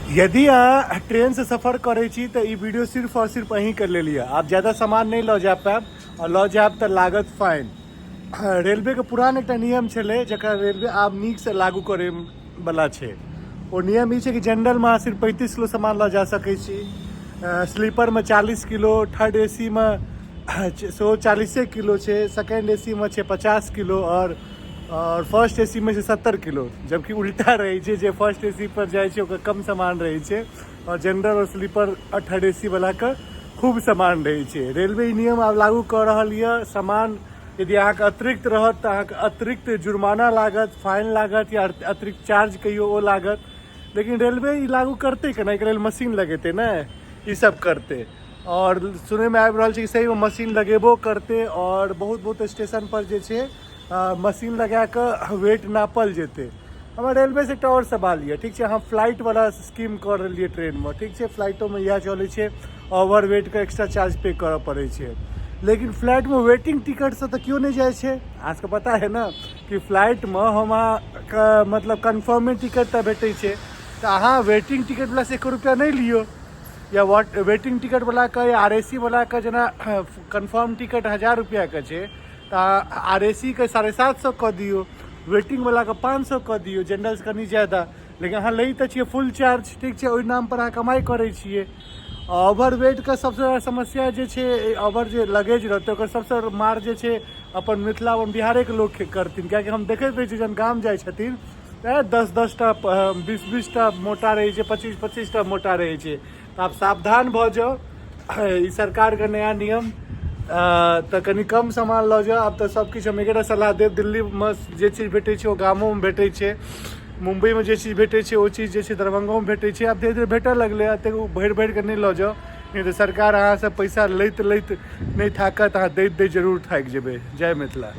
यदि अहाँ ट्रेनसँ सफर करै छी तऽ ई वीडियो सिर्फ आओर सिर्फ अहीँके लेल यऽ। आब ज्यादा सामान नहि लऽ जा पायब आओर लऽ जायब तऽ लागत फाइन। रेलवेके पुरान एकटा नियम छलै, जकरा रेलवे आब नीकसँ लागू करैवला छै। ओ नियम ई छै कि जनरलमे अहाँ सिर्फ 35 किलो सामान लऽ जा सकै छी, स्लीपरमे 40 किलो, थर्ड ए सी मे सेहो 40 किलो छै, सेकेंड ए सी मे छै 50 किलो आओर फर्स्ट ए सी मे छै 70 किलो। जबकि उल्टा रहै छै, जे फर्स्ट ए सी पर जाइ छै ओकर कम सामान रहै छै आओर जनरल आओर स्लीपर आओर थर्ड ए सी वलाके खूब सामान रहै छै। रेलवे ई नियम आब लागू कऽ रहल यऽ। सामान यदि अहाँके अतिरिक्त रहत तऽ अहाँके अतिरिक्त जुर्माना लागत, फाइन लागत या अतिरिक्त चार्ज कहियो ओ लागत। लेकिन रेलवे ई लागू करतै केना? एहिके लेल मशीन लगेतै ने, ई सब करतै। आओर सुनैमे आबि रहल छै कि सहीमे मशीन लगेबो करतै आओर बहुत बहुत स्टेशन पर जे छै मशीन लगा कऽ वेट नापल जेतै। हमरा रेलवेसँ एकटा आओर सवाल यऽ। ठीक छै, हम फ्लाइटवला स्कीम कऽ रहलियै ट्रेनमे, ठीक छै, फ्लाइटोमे इएह चलै छै, ओवर वेटके एक्स्ट्रा चार्ज पे करऽ पड़ै छै। लेकिन फ्लाइटमे वेटिंग टिकटसँ तऽ केओ नहि जाइ छै। अहाँ सबके पता है ने कि फ्लाइटमे हम अहाँके मतलब कन्फर्मे टिकट तऽ भेटै छै, तऽ अहाँ वेटिंग टिकटवलासँ एको रुपैआ नहि लियौ, या what waiting टिकटवलाके या आर ए सी वलाके, जेना कन्फर्म टिकट 1000 रुपैआके छै तऽ आर ए सी के 750 कऽ दियौ, वेटिंगवलाके 500 कऽ दियौ, जनरलसँ कनि ज्यादा। लेकिन अहाँ लै तऽ छियै फुल चार्ज, ठीक छै, ओहि नामपर अहाँ कमाइ करै छियै। ओवर वेटके सबसँ बड़ा समस्या जे छै, ओवर जे लगेज रहतै ओकर सबसँ मार जे छै अपन मिथिला, अपन बिहारेके लोक करथिन, किएकि हम देखैत रहै छी जहन गाम जाइ छथिन तऽ दस दसटा, बीस बीसटा मोटा रहै छै, 25 25टा मोटा रहै छै। तऽ आब सावधान भऽ जाउ। ई सरकारके नया नियम तऽ कनि कम सामान लऽ जाउ। आब तऽ सब किछु हम एकेटा सलाह देब, दिल्लीमे जे चीज भेटै छै ओ गामोमे भेटै छै, मुम्बइमे जे चीज भेटै छै ओ चीज जे छै दरभंगोमे भेटै छै, आब धीरे धीरे भेटऽ लगलै। एतेक भरि भरिकऽ नहि लऽ जाउ, नहि तऽ सरकार अहाँसँ पैसा लैत लैत नहि थाकत, अहाँ दैत दैत जरूर थाकि जेबै। जय मिथिला।